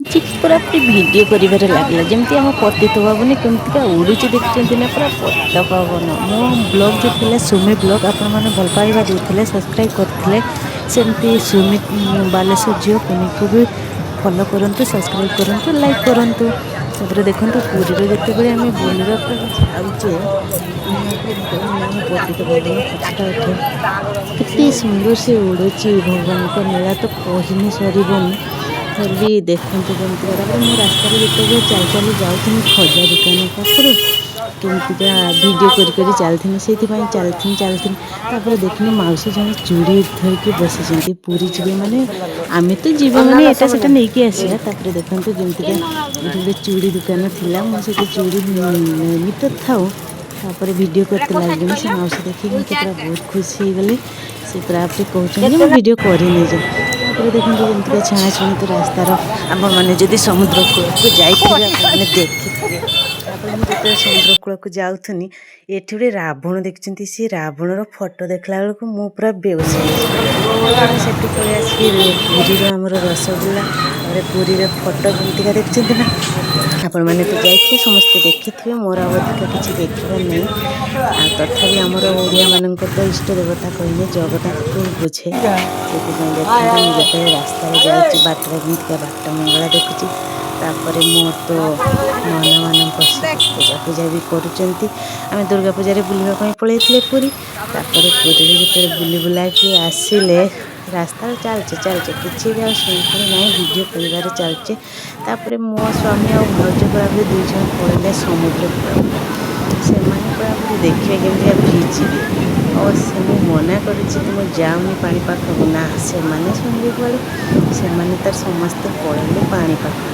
ପୁରା ପୁରି ଭିଡ଼ିଓ କରିବାରେ ଲାଗିଲା। ଯେମିତି ଆମ ପତିତ ପାବନ କେମିତିକା ଉଡ଼ୁଛି, ଦେଖୁଛନ୍ତି ନା? ପୁରା ପତିତ ପାବନ। ମୋ ବ୍ଲଗ୍ ଯେଉଁ ଥିଲା ସୁମି ବ୍ଲଗ୍, ଆପଣମାନେ ଭଲ ପାଇବା ଦେଇଥିଲେ, ସବସ୍କ୍ରାଇବ୍ କରିଥିଲେ। ସେମିତି ସୁମି ବାଲେଶ୍ୱର ଝିଅ କୁନିକୁ ବି ଫଲୋ କରନ୍ତୁ, ସବସ୍କ୍ରାଇବ୍ କରନ୍ତୁ, ଲାଇକ୍ କରନ୍ତୁ। ତାପରେ ଦେଖନ୍ତୁ, ପୁରୀରେ ଯେତେବେଳେ ଆମେ ବୁଲିବା ପାଇଁ ଯାଉଛେ, ଆମ ପତିତ ପାବନ ଫଟୋ ଉଠେ। କେତେ ସୁନ୍ଦର ସେ ଉଡ଼ୁଛି। ଭଗବାନଙ୍କ ନୀଳା ତ କହିନି ସରିବନି। ଫିର୍ ବି ଦେଖନ୍ତୁ କେମିତି। ତାପରେ ମୁଁ ରାସ୍ତାରେ ଯେତେବେଳେ ଚାଲି ଚାଲି ଯାଉଥିଲି ଖଜା ଦୋକାନ ପାଖରୁ, କେମିତିକା ଭିଡ଼ିଓ କରି କରି ଚାଲିଥିଲି। ସେଇଥିପାଇଁ ଚାଲିଥିଲି ଚାଲିଥିଲି, ତାପରେ ଦେଖିଲି ମାଉସୀ ଜଣେ ଚୁଡ଼ି ଧରିକି ବସିଛନ୍ତି। ପୁରୀ ଯିବେ ମାନେ, ଆମେ ତ ଯିବା ମାନେ ଏଇଟା ସେଟା ନେଇକି ଆସିବା। ତାପରେ ଦେଖନ୍ତୁ, ଯେମିତିକା ଏଠି ଗୋଟେ ଚୁଡ଼ି ଦୋକାନ ଥିଲା, ମୁଁ ସେଠି ଚୁଡ଼ି ନେବି ତ ଥାଉ, ତାପରେ ଭିଡ଼ିଓ କରତେ ଲାଗିଲି। ସେ ମାଉସୀ ଦେଖିକି ମୋତେ ପୁରା ବହୁତ ଖୁସି ହେଇଗଲେ। ସେ ପୁରା ପୁରି କହୁଛନ୍ତି, ମୁଁ ଭିଡ଼ିଓ କରିନି ଯେ। ତାପରେ ଦେଖନ୍ତୁ, ଯେମିତିକା ଛଣାଛୁଣି ତ ରାସ୍ତାର, ଆପଣମାନେ ଯଦି ସମୁଦ୍ର କୂଳକୁ ଯାଇଥିବେ, ଆପଣମାନେ ଦେଖିଥିବେ। ତାପରେ ମୁଁ ଯେତେବେଳେ ସମୁଦ୍ର କୂଳକୁ ଯାଉଥିନି, ଏଠି ଗୋଟେ ରାବଣ ଦେଖିଛନ୍ତି। ସେ ରାବଣର ଫଟୋ ଦେଖିଲା ବେଳକୁ ମୁଁ ପୁରା ବେଉସ ହେଇଛି। ତାପରେ ମୁଁ ସେଠୁ ପଳେଇ ଆସିକି ପୁରୀର ଆମର ରସଗୋଲା, ତାପରେ ପୁରୀର ଫଟୋ ଯେମିତିକା ଦେଖିଛନ୍ତି ନା? ଆପଣମାନେ ତ ଯାଇଥିବେ, ସମସ୍ତେ ଦେଖିଥିବେ। ମୋର ଆଉ ଅଧିକ କିଛି ଦେଖିବାର ନାହିଁ। ଆଉ ତଥାପି ଆମର ଓଡ଼ିଆମାନଙ୍କର ତ ଇଷ୍ଟ ଦେବତା କହିଲେ ଜଗନ୍ନାଥକୁ ବୁଝେ। ସେଥିପାଇଁ ଦେଖନ୍ତୁ, ମୁଁ ଯେତେବେଳେ ରାସ୍ତାରେ ଯାଉଛି, ବାଟରେ ଯେମିତିକା ବାଟ ମଙ୍ଗଳା ଦେଖୁଛି। ତାପରେ ମୋର ତ ନନାମାନଙ୍କ ପୂଜା ପୂଜା ବି କରୁଛନ୍ତି। ଆମେ ଦୁର୍ଗା ପୂଜାରେ ବୁଲିବା ପାଇଁ ପଳେଇଥିଲେ ପୁରୀ। ତାପରେ ପୁରୀରେ ଯେତେବେଳେ ବୁଲି ବୁଲାକି ଆସିଲେ, ରାସ୍ତାରେ ଚାଲିଛେ ଚାଲିଛେ, କିଛି ବି ଆଉ ଶୁଣିଫୁଣି ନାହିଁ, ଭିଡ଼ିଓ କରିବାରେ ଚାଲିଛେ। ତାପରେ ମୋ ସ୍ୱାମୀ ଆଉ ଭାଉଜ ପୁରାପୁରି ଦୁଇ ଜଣ ପଳେଇଲେ ସମୁଦ୍ର କୂଳକୁ। ସେମାନେ ପୁରାପୁରି ଦେଖିବେ କେମିତିକା ଭିଜିବେ। ଅବଶ୍ୟ ମୁଁ ମନା କରୁଛି, ତୁମ ଯାଉନି ପାଣି ପାଖକୁ। ନା, ସେମାନେ ଶୁଣିବେ କୁଆଡ଼େ? ସେମାନେ ତାର ସମସ୍ତେ ପଳେଇଲେ ପାଣି ପାଖକୁ।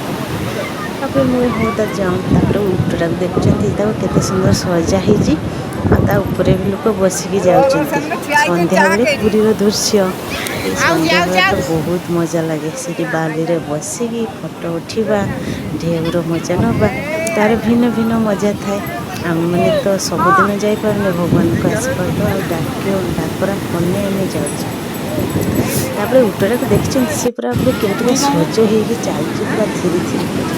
ତାପରେ ମୁଁ ହଉ ତାର ଯାଉଁ। ତାପରେ ଉଟଟାକୁ ଦେଖୁଛନ୍ତି, ତାକୁ କେତେ ସୁନ୍ଦର ସଜା ହେଇଛି ଆଉ ତା ଉପରେ ବି ଲୋକ ବସିକି ଯାଉଛନ୍ତି। ସନ୍ଧ୍ୟାବେଳେ ପୁରୀର ଦୃଶ୍ୟ, ଏଇ ସନ୍ଧ୍ୟାବେଳେ ତ ବହୁତ ମଜା ଲାଗେ। ସେଠି ବାଲିରେ ବସିକି ଫଟୋ ଉଠିବା, ଢେଉର ମଜା ନେବା, ତାର ଭିନ୍ନ ଭିନ୍ନ ମଜା ଥାଏ। ଆମେମାନେ ତ ସବୁଦିନ ଯାଇପାରୁନେ। ଭଗବାନଙ୍କ ଆଶୀର୍ବାଦ ଆଉ ଡାକ ଡାକରା କଲେ ଆମେ ଯାଉଛେ। ତାପରେ ଉଟଟାକୁ ଦେଖିଛନ୍ତି, ସେ ପୁରା ପୁରି କେମିତିକା ସଜ ହେଇକି ଚାଲିଛି, ପୁରା ଥିରି ଥିରି କରି।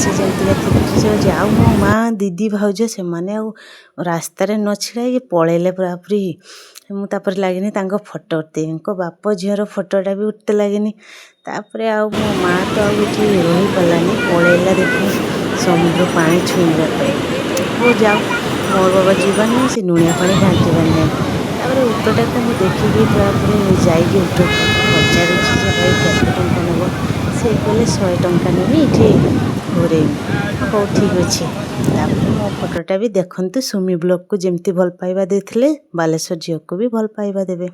ସେ ଯେମିତିକା ଥିରି ଥିରି ଚାଲୁଛି। ଆଉ ମୋ ମା, ଦିଦି, ଭାଉଜ ସେମାନେ ଆଉ ରାସ୍ତାରେ ନ ଛିଡ଼ା ହେଇକି ପଳେଇଲେ ପୁରାପୁରି। ମୁଁ ତାପରେ ଲାଗିନି ତାଙ୍କ ଫଟୋ, ତାଙ୍କ ବାପ ଝିଅର ଫଟୋଟା ବି ଉଠତେ ଲାଗିନି। ତାପରେ ଆଉ ମୋ ମା ତ ଆଉ ଏଠି ରହିପାରିଲାନି, ପଳେଇଲା ଦେଖି ସମୁଦ୍ର ପାଣି ଛୁଇଁବା ପାଇଁ। ହଉ ଯାଉ, ମୋର ବାବା ଯିବାର ନାହିଁ, ସେ ଲୁଣିଆ ପାଣି ଘାଣ୍ଟିବାର ନାହିଁ। ତାପରେ ଉଟଟାକୁ ମୁଁ ଦେଖିକି ପୁରାପୁରି ଯାଇକି ଉଟକୁ ପଚାରୁଛି ଯେ ଭାଇ, କେତେ ଟଙ୍କା ନେବ? ସେ କହିଲେ, 100 ଟଙ୍କା ନେବି, ଏଇଠି ଘୁରେଇବି। ହଉ, ଠିକ୍ ଅଛି। ତାପରେ ମୋ ଫଟୋଟା ବି ଦେଖନ୍ତୁ। ସୁମି ବ୍ଲଗ୍କୁ ଯେମିତି ଭଲ ପାଇବା ଦେଇଥିଲେ, ବାଲେଶ୍ୱର ଝିଅକୁ ବି ଭଲ ପାଇବା ଦେବେ।